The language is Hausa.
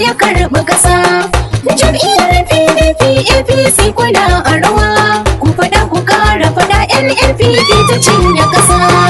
ya karɓi ƙasa. Jam'iyyar PDP APC kuna a rawa, ku faɗa ku ƙara faɗa, NNPP ta cinye ƙasa.